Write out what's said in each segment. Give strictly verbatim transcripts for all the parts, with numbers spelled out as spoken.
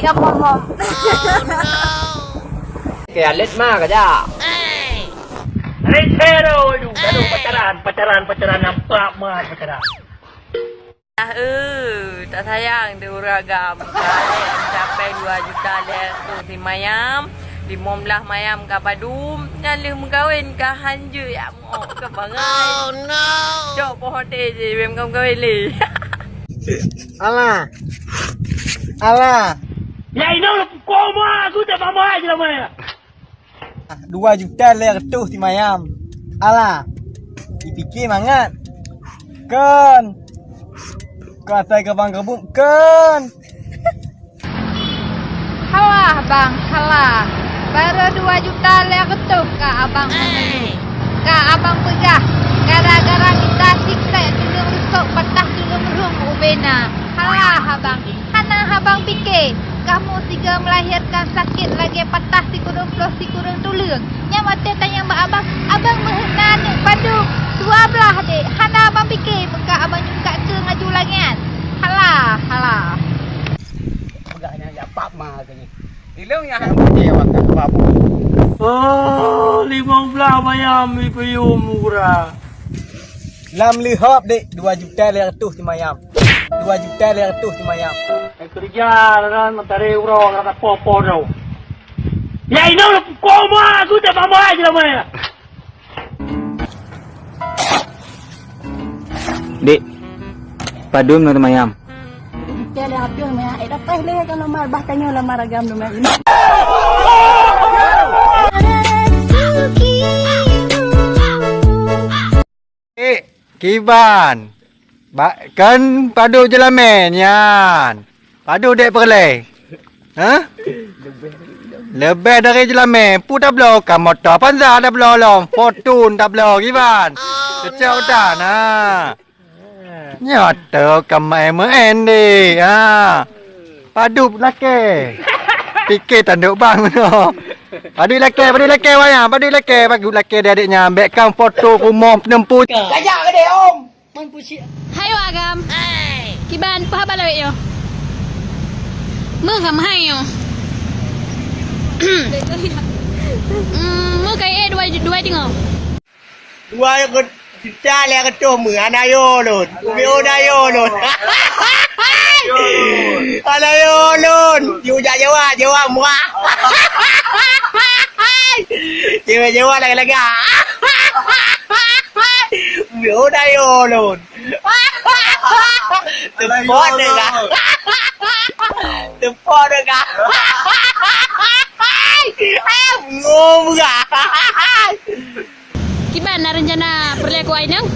Ka momong. Ke alet ma ka jak. Red hero tu, gaduh pacaran, pacaran, pacaran nampak mat pacaran. Ah, eh, tak sayang tu ureueng agam. Ka lhèe mencapai dua juta lhèe ratus simayam, limong blah mayam ka padum, nyan lheueh meukawen ka hanjeuet yak mok ka bangai. Oh no. Cok poh hotel je, bèk meukawen-kawen lé. Alah. Alah. Ya inong lu koma aku tak mama aja lah maya. Dua juta lhèe ratus simayam. Alah. Dipike mangat. Kon. Kau asai keubang keubuk kon. Halah bang, halah. Baru dua juta lhèe ratus ka abang peugah. Ka abang peugah. Gara-gara mita siksa tuleueng rusok patah tuleueng rhueng ubena. Halah abang. Hana abang pike, kamoe sigoe melahirkan sakét lagèe patah sikureueng ploh sikureueng tuleueng. Nyan watèe tanyong bak abang, abang meuheuet na aneuk padum, dua blah dek. Hana abang pike, meuka abang nyungkak keu ngaju lagèe nyan. Halah, halah. Peugah nyan jak pap ma keu nyan. Ilong nyang han pike abang ka pap. Oh, limong blah mayam ipeuyum murah. Lam leuhop dek, dua juta lhèe ratus simayam. Dua juta lhèe ratus simayam. Hai keureuja lalan meutaré uroe rasa poh-poh droe. Ya inong koma aku tak mama aja lah maya. Dek, padum na mayam? Dua juta lhèe ratus mayam. Eh, dapat lé kalau mar bah tanyoe lamar agam dua mayam. Eh, kiban. Ba-, kan padub jeulamé nyan. Padub dek peureulèe. Hah? Leubeh dari jeulamé. Peue tabloe, ka moto Avanza tabloe lom. Fortuner tabloe, kiban. Keucok udah, nah. Nyoe teuh ka maén-maén deh. Ha. Padub lakèe. Pike tanduk bang meunoe. Padub lakèe, padub lakèe wayang, padub lakèe, padub lakèe deh adek nyan. Bèk kan foto rumoh peuneumpui. Kajak keudeh, Om. Hai wak agam. Kiban peue haba lawét nyoe? Meuh ka meuhai nyoe. Hmm, meuh ka ék dua, dua teungoh. Dua juta lhèe reutôh meuh, hana yo lôn. Kubiet hana yo lôn. Hana yo lôn. Yue jak Jawa, Jawa murah. Jawa-jawa lagak-lagak. Kubiet hana yo lôn. Teupot deh kah. Teupot deh kah. Bengong murah. Kiban na reuncana peureulèe keu wak inong?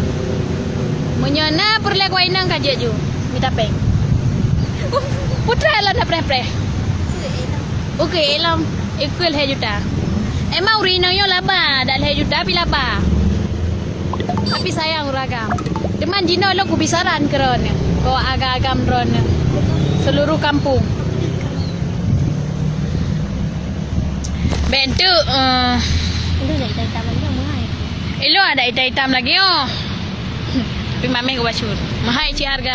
Meunyoe na peureulèe keu wak inong ka jeuet ju mita péng. Putra lôn na preh-preh. Oke, lom ikut lhèe juta. Emang ureueng inong nyoe laba, dak lhèe juta pi laba. Tapi sayang ureueng agam. Teuma jinoe lôn kubi saran keu droeneuh, keu agam-agam droeneuh, seuluruh kampung. Bèk enteuk, eh. Ilôn ada itam-itam lagi nyoe. Tapi mamèh geubacut. Meuhai cit harga.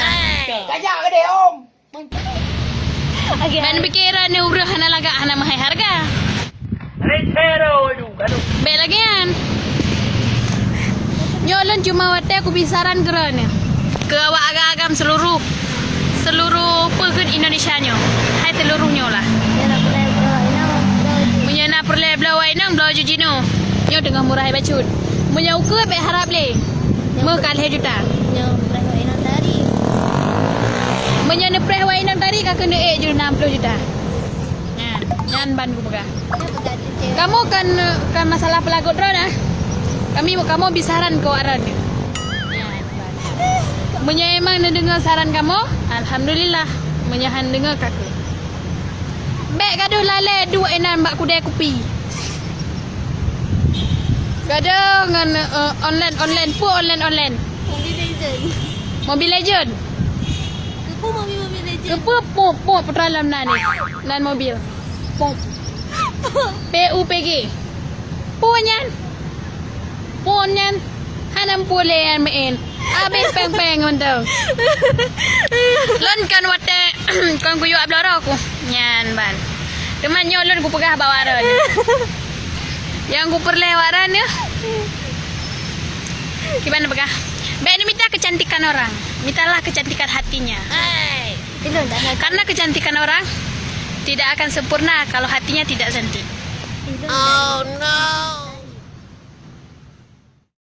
Kajak keudeh, Om. Ban pikiran ni ureueng hana lagak, hana meuhai harga. Bèk lagèe nyan. Nyoe lôn cuma watèe kubi saran keu droeneuh. Keu awak agam-agam seuluruh, seuluruh peue kheun Indonesia nyoe. Hai seuluruh nyoe lah. Meunyoe na peureulèe bloe wak inong, bloe ju jinoe. Nyoe teungoh murah bacut. Meunyoe ukeue bèk harab lé. Meuh ka lhèe juta. Nyoe preh wak inong tari. Meunyoe neupreh wak inong tari ka keuneuk ék ju nam ploh juta. Nyan, nyan ban kupeugah. Kamoe kan, kan masalah peulagot droe nah. Kami, kamoe bi saran keu awak droe. Nyan ban. Meunyoe emang neudeungoe saran kamoe, alhamdulillah. Meunyoe han deungoe ka keuh. Bèk gadôh lalè duek inan bak keudè kupi. Gadôh ngon, eh, online, online, peue online, online. Mobile Legend. Mobile Legend. Keupeue mobile, Mobile Legend? Keupeue pop, pop putra lam nan ni? Nan mobil. Pop. P U P G. Peue nyan? Phôn nyan hana meupulèe nyan meu'en. Abéh péng-péng mantong. Lôn kan watèe kon kuyue bloe droe ku. Nyan ban. Teuma nyoe lôn kupeugah bak awak droen. Nyang kupeureulèe awak droen nyoe. Kiban peugah. Bèk neumita kecantikan orang. Mintalah kecantikan hatinya. Karena kecantikan orang tidak akan sempurna kalau hatinya tidak cantik. Oh no.